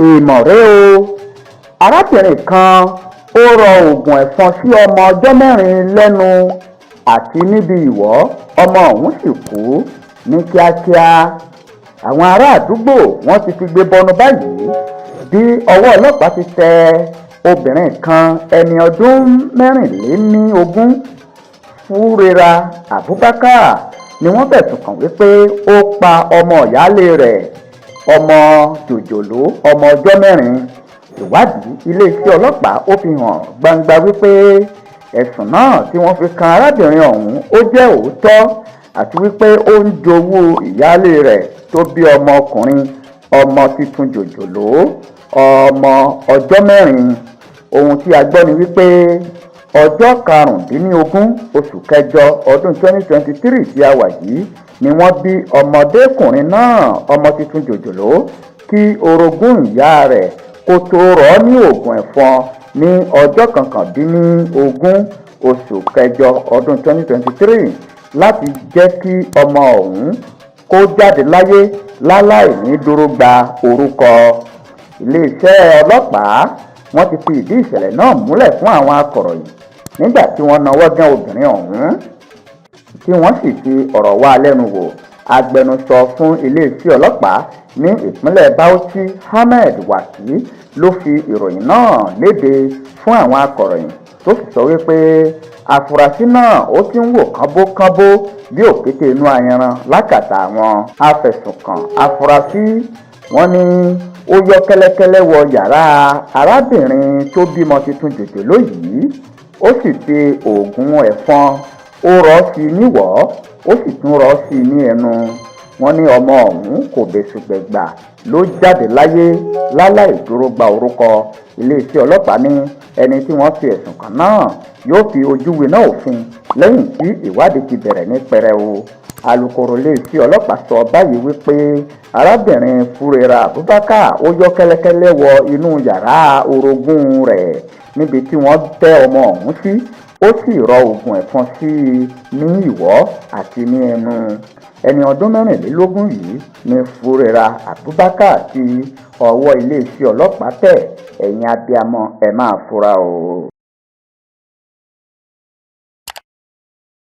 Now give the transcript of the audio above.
Èèmọ̀ rèé o, arábìnrin kan ò rọ oògùn ẹ̀fọn sí ọmọ ọjọ́ 4 lẹ́nu àti níbi ìwọ, ọmọ ọ̀hún sì kú ní kíákíá. Àwọn ará àdúgbò wọn ti figbe bọnu báyìí bí ọwọ́ ọlọ́pàá ti tẹ obìnrin kan, ẹni ọdún 24, Fúrera Abubakar, ni wọ́n fẹ̀sùn kàn wípé ó pa ọmọ ìyáálé rẹ̀, ọmọ jòjòló ọmọ ọjọ́ 4. Ìwádìí iléeṣẹ́ ọlọ́pàá ó fi hàn gbangba wípé ẹ̀sùn náà tí wọ́n fi kan arábìnrin ọ̀hún ó jẹ́ òótọ́, àti wípé ó ń jowú ìyáálé rẹ̀ tó bí ọmọkùnrin, ọmọ tuntun jòjòló ọmọ ọjọ́ 4. Ohun tí a gbọ́ ni wípé ọjọ́ 15 oṣù kẹjọ ọdún 2023 tí a wà yìí ni wọ́n bí ọmọdékùnrin náà, ọmọ tuntun jòjòló, kí orogún ìyá rẹ̀ kó tóó rọ̀ ọ́ ní oògùn ẹ̀fọn ní ọjọ́ 19 oṣù kẹjọ ọdún 2023 láti jẹ́ kí ọmọ ọ̀hún kó jáde láyé láláì ní dúró gba orúkọ. Iléeṣẹ́ ọlọ́pàá wọ́n ti fi ìdí ìṣẹ̀lẹ̀ náà múlẹ̀ fún àwọn akọ̀ròyìn nígbà tí wọ́n náwó gan obìnrin ọ̀hún, tí wọ́n sì fi ọ̀rọ̀ wá a lẹ́nu wò. Agbẹnusọ fún iléeṣẹ́ ọlọ́pàá ní ìpínlẹ̀ Bauchi, Ahmed Waki, ló fi ìròyìn náà lédè fún àwọn akọ̀ròyìn, tó sì sọ wípé àfúrásì náà ó ti ń wò kánbókánbó bí òkété inú ayanran lákàtà àwọn afẹ̀sùnkàn. Afurasí wọn ní ó yọ kẹ́lẹ́kẹ́lẹ́ wọ yàrá arábìnrin tó bímọ tuntun jòjòló yìí, ó sì fi oògùn ẹ̀fọn, ó rọ̀ ọ́ sí i níwọ̀ọ́, ó sì tún rọ̀ ọ́ sí i ní ẹnu. Wọn ní ọmọ ọ̀hún kò bẹ̀sùgbẹ̀gbà ló jáde láyé láláì dúró gba orúkọ. Iléeṣẹ́ ọlọ́pàá ní ẹni tí wọ́n fi ẹ̀sùn kàn náà yóò fi ojú winá òfin lẹ́yìn tí ìwádìí ti bẹ̀rẹ̀ ní pẹrẹu. Alūkkóró iléeṣẹ́ ọlọ́pàá sọ báyìí wípé arábìnrin Fúrera Abubakar ó yọ kẹ́lẹ́kẹ́lẹ́ wọ inú yàrá orogún rẹ̀ níbi tí wọ́n tẹ́ ọmọ ọ̀hún sí, ó sì rọ oògùn ẹ̀fọn sí i ní ìwọ́ àti ní ẹnu. Ẹni ọdún 24 yìí ní Fúrera Abubakar tí ọwọ́ iléeṣẹ́ ọlọ́pàá tẹ̀. Ẹ̀yin abiyamọ, ẹ máa fura o.